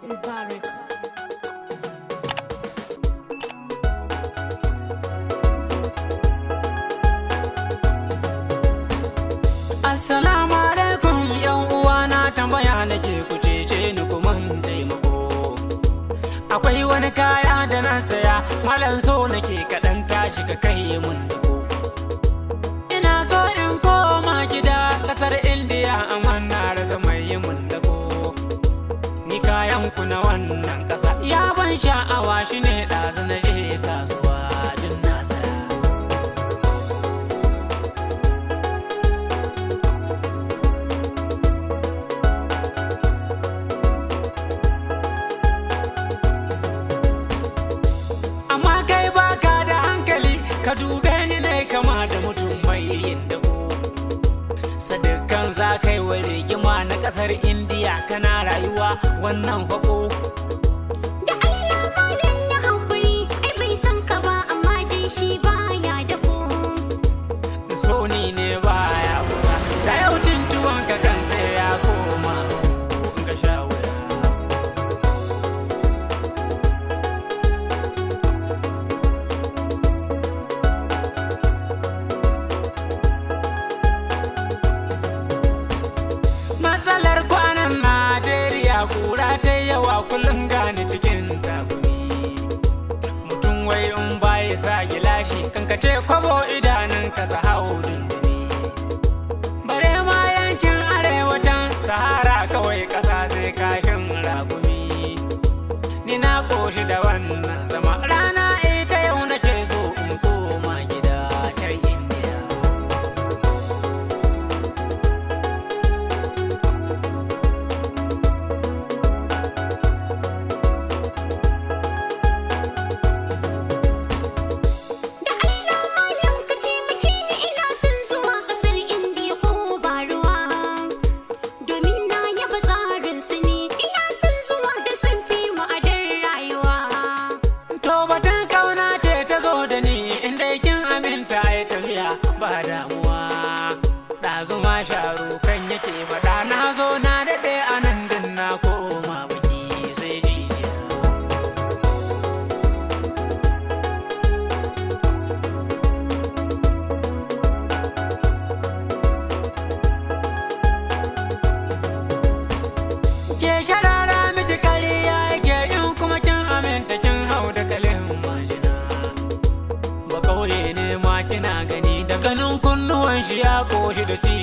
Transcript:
Mubarak. Assalamu alaikum yan uwana, tambaya nake, ku cece ni kuma taimako. Akwai wani kaya da na saya, malam, so nake kaɗan tashi ka kai mun dako. Ina so in koma gida kasar Indiya, amma na rasa mai yi mun dako. Ni kayan ku na wannan ƙasa ya ban sha'awa, shine ɗazu na je kasuwa din na saya. Amma kai baka da hankali, ka dube ni ne kama da mutum mai yin dako. Sadakan za kai wa rigima na kasar Indiya, kana rayuwa wannan fako. Da Allah malam ya haƙuri, ai bai san ka ba, amma dai shi baya da ko. Soni ne baya kusa da yau, cin tuwon ka kan sai ya koma in ka sha wuya. Matsalar kwanan Najeriya, kura ta yawa, kullum gani cikin takumi. Mutum wai in baya sa gilashi, kankace kwabo idanun ka sa hau dundumi. Bare ma yankin arewacin Sahara, kawai ƙasa sai kashin ragumi. Ni na koshi da wannan zama, rana ita yau nake so in koma gida ta Indiya. Da Allah malam ka taimake ni, ina son zuwa ƙasar Indiya ko ba ruwa. Domin na yaba tsarin su ne, ina son zuwa da sun fi mu adar rayuwa. To batun kauna ce ta zo da ni, inda kin aminta ai tafiya ba damuwa. Ɗazu ma sharu kan yake faɗa, na zo na daɗe a nan din na koma baki sai jiya. Ke sharara miki kariya yake, in kuma kin aminta kin hau da kalin majina. Ba kauye ne ma kina gani, da ganin kunnuwan shi ya koshi da ci